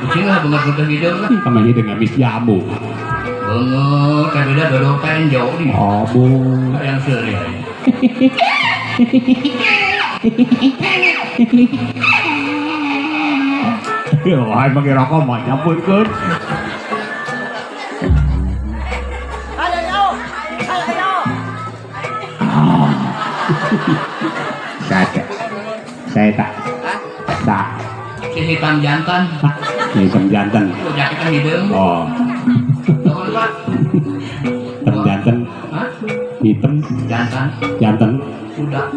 Kucing lah beungeut teh hideung lah. Kamari hideung habis jamu. Beungeut teh beda dodol tenjo nih. Abu. Yang seuri. Wah, make rokok mah nyampurkeun. Saya tak. Tak. Si hitam jantan. Si hitam jantan. Udah kita hideung. Oh. Nuhun, Pak. Hitam jantan. Hah? Hitam jantan. Jantan. Udah.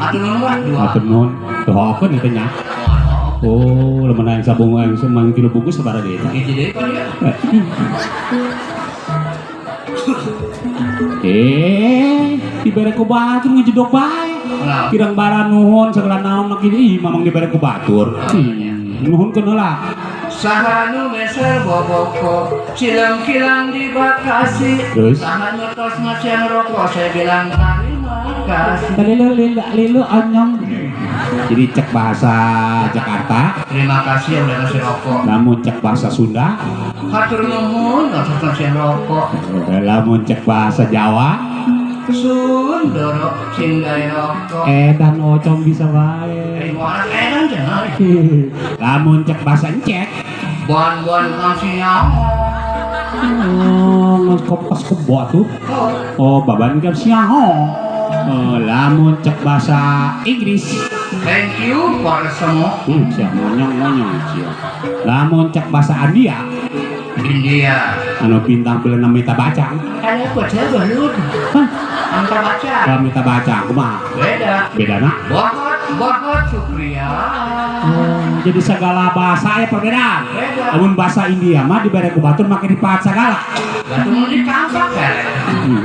Atur nuhun, Pak. Dua. Atur nuhun. Tuh apa nih tanya? Oh, lamun aya sabungan semang tilu bungkus sabaraha deui eta? Hiji deui Pak ya. Dibere ku batur ngejedok bae. Kirang bara nuhun segala naon mah kieu ih mamang dibere ku batur. Nuhunkeun heula. Saha nu meser boboko, cilem kilang di Bekasi. Terus? Saha nu tos ngasihan rokok, saya bilang terima kasih. Lilu lilu lilu anyong. Jadi cek bahasa Jakarta. Terima kasih yang udah ngasih rokok. Lamun cek bahasa Sunda. Hatur nuhun tos ngasihan rokok. Lamun cek bahasa Jawa. Sundoro cinggai rokok. Edan ocong bisa wae. Waras edan cenah. Lamun cek bahasa encek. Buan-buan ngasih nyaho. Oh, ngekopas kebo tuh. Oh, baban kan siaho. Oh, lamun cek bahasa Inggris. Thank you for semua. Siap monyong-monyong siap. Lamun cek bahasa India. India. Anu bintang bulan minta baca. Ada apa saya belut? Hah? Minta baca. Kalau minta baca, kumaha? Beda. Beda nak? Bahot Syukria. Oh, jadi segala bahasa ya perbedaan. Beda. Lamun bahasa India mah dibere ku batur make dipahat segala. Batur mun dikampak ya.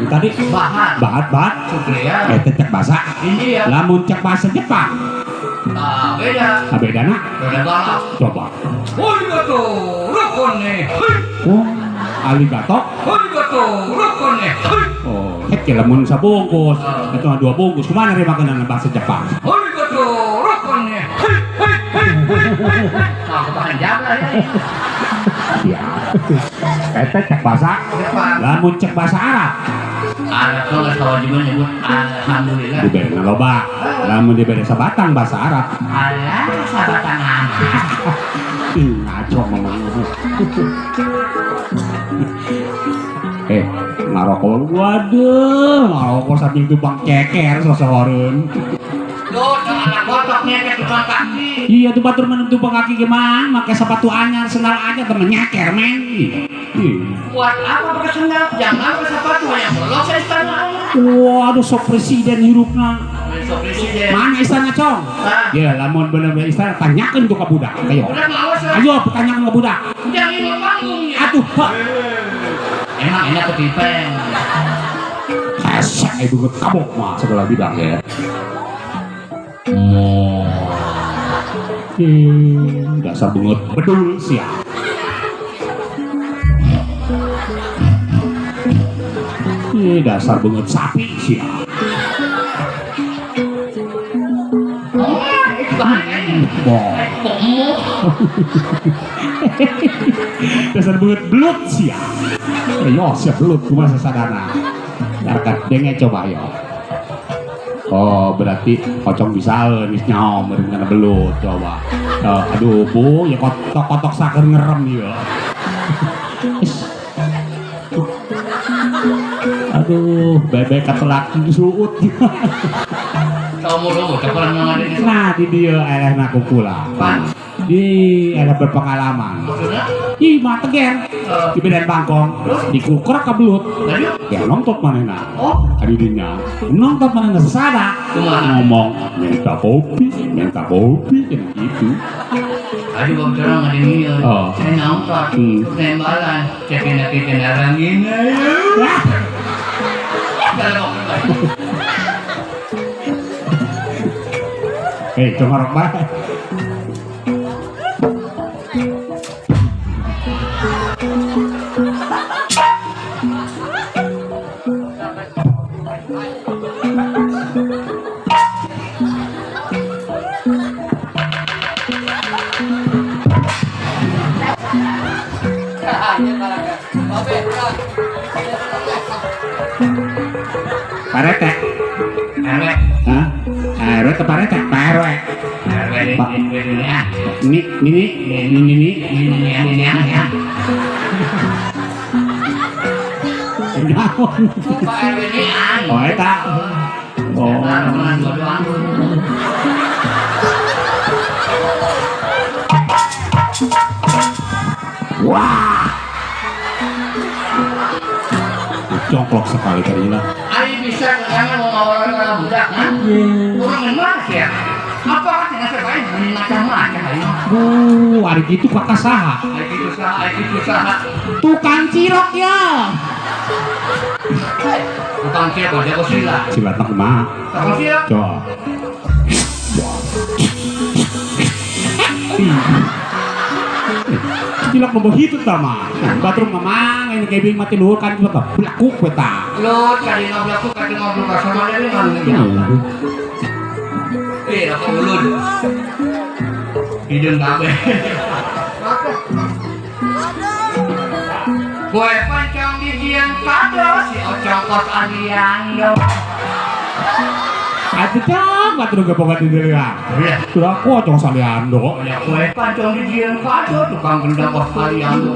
Tadi bahat. Bahat bahat. Syukria. Eta cek bahasa India. Lamun cek bahasa Jepang. Ah, beda. Ah, beda nak? Beda balap. Coba. Arigato, rokone. Oh, arigato. Arigato, rokone. Oh, hek lamun sabungkus. Itu mah dua bungkus. Kumaha dari makanan bahasa Jepang? Arigato, rokone. Ah, kepanjang lah ya. Ya. Eta cek bahasa Jepang. Lamun cek bahasa Arab. Arab tuh nggak kewajiban nyebut alhamdulillah. Dibere loba. Lamun dibere sabatang bahasa Arab. Alah, sabatang amat. Ngaco ngomong. Ngarokok. Waduh, ngarokok sambil tumpang ceker sosohoreun. Duh, anak botok nyeker tumpang kaki. Iya, tuh batur mana tumpang kaki gimana? Pakai sepatu anyar, sendal anyar, temen nyeker men. Buat apa pakai sendal? Jangan pakai sepatu yang bolong saya istana. Waduh, sok presiden hirupna. Sok presiden. Mana istana, Cong? Hah? Ya, lamun bener-bener istana tanyakeun tuh ke budak. Ayo. Udah ngawas lah. Ayo, pertanyaan ke budak. Jangan mau panggung ya. Atuh, Pak. Emang enak ketipeng. Hesek ibu kabok mah segala bidang ya. Dasar bungut bedul sia. Dasar bungut sapi sia. Dasar bungut belut sia. Yo sia belut kumaha sasadana. Yarkat denge coba yo. Oh, berarti pocong bisa geus nyaho meureun kana belut coba. Oh, aduh bu, ya kotok-kotok saker ngerem ieu. Aduh, bebek katelak suut. Nah, di dieu elehna ku kula. Di eleh berpengalaman. Ih, mah teger. Di medan Bangkong, dikukur ka belut. Ya nonton manehna. Oh, adi dinya. Nonton manehna sesada. Ngomong minta kopi kan gitu. Aduh, bang terang ada ni. Oh. Saya nampak. Tembalan. Cekin nak kendaraan ini. Cuma rok bae. Pak RT. RW. Hah? RW ke Pak RT? Pak RW. RW Pak. ini ya. Ini ini ini ini Ini ini ya. Naon? Pak RW ini an. Oh, eta. Oh. Wah. Congklok sekali tadi lah. Ari bisa kenangan mau ngawalan kana budak, ha? Urang mah ya. Apa cenah saya macam-macam ayo. Ari gitu kakak saha? Ari kitu saha, ari kitu saha. Tukang cilok ya. Tukang cilok jago silat. Silat mah kumaha? Tukang silat. Coba. Cilok nomor hitu tah mah. Batur mamang ini kebing mati luhur kan coba belakuk we tah. Lut kali ngobrol kali ngobrol ka sama dia ngalunya. Eh, aku ulun. Hidung kabeh. Kue pancong bijian kado si Ocong kos aliando. Atuh cang batur ge boga di dieu. Iya. Sudah aku Ocong saliando. Ya kue pancong bijian kado tukang gendang kos aliando.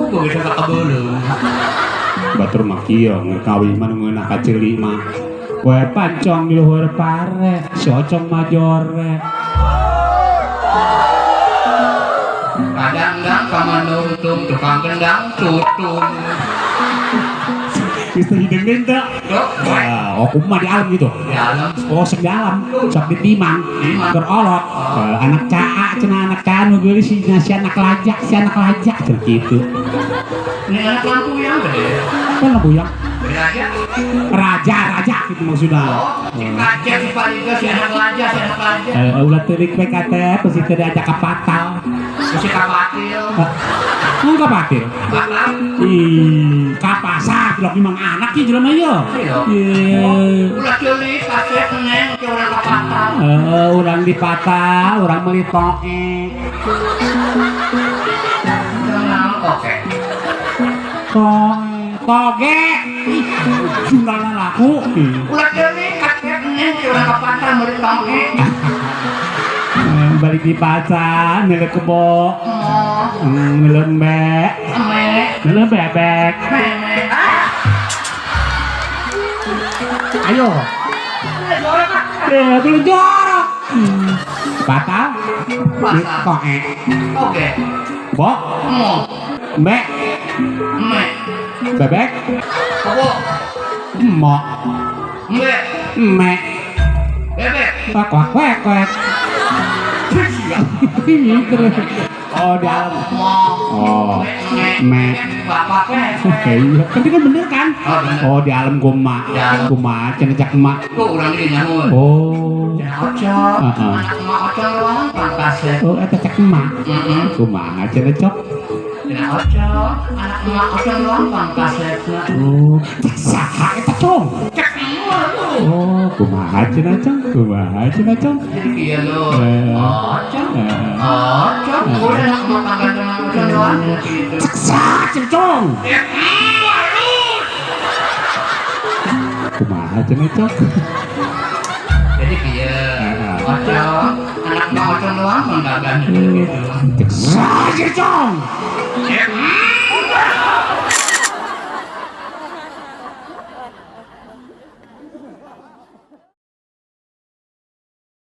Gue bisa kebeuleuh. Batur mah kieu ngeun kawin mah nu ngeunah ka ceuli mah. Kue pancong di luhur pare, si Ocong mah jore. Kadang-kadang kamanungtung tukang kendang tutung. Geus teu hideung deui teu. Tuh, kue Ah, oh kumaha di alam gitu. di alam. Oh, sok di alam, sok di timang, Timang. keur olot. Anak caa cenah anak caa nu geulis si anak lajak, si anak lajak cenah kitu. Ini anak lampu yang gede. Kan lampu yang Raja. raja, raja gitu maksudna. Oh, si kaca si paliga si anak raja, si anak raja. Eh, ulah teurik we kate, pasti teu diajak ka patal. Si kapatil. Mun ka patil. Batal. Ih, ka pasar cilok memang anak ieu jelema ieu. Iya. Ieu. Ulah ceulik kasep neng ke urang ka patal. Eh, urang di patal, urang meuli toke. Tenang oke. Toge, toge. Sundalna laku. Ulah ceulik kasep neng ke urang ka patal meuli toge. Balik di pasar, nilai kebo, Oh, nilai embek, eme, nilai bebek. meme. Ah, Ayo, jorok ah. Belum jorok. Batal, Pasar. toge, Oke. bo, Mo, embek, eme, bebek, kebo, emok, embe, emek, bebek. kwak kwak kwek kwek. Oh, di alam. Mo, Oh, me, me. Bapak Oke, iya. Tapi kan bener kan? Oh, bener. Oh, di alam goma. Di alam. Goma, cenah cak emak. Tuh urang ini nyamun. Oh. Cenah Ocong, Heeh. anak emak Ocong doang pangkasnya. Oh, eta cak emak. Heeh. Kumaha cenah cok? Cenah Ocong, anak emak Ocong doang pangkasnya. Oh, cek saha eta cong? Cek emak tuh. Oh, kumaha cenah cong? Kumaha cenah cong? Jadi kieu lho. Eh. Ocong, Eh. Ocong, udah anak emak pangkasnya Ocong doang gitu. Cek saha cenah cong? Cek emak lu. Kumaha cenah cong? Jadi kieu. Heeh. Ocong, anak emak Ocong doang panggagahnya gitu. Cek saha cenah cong? Cek emak.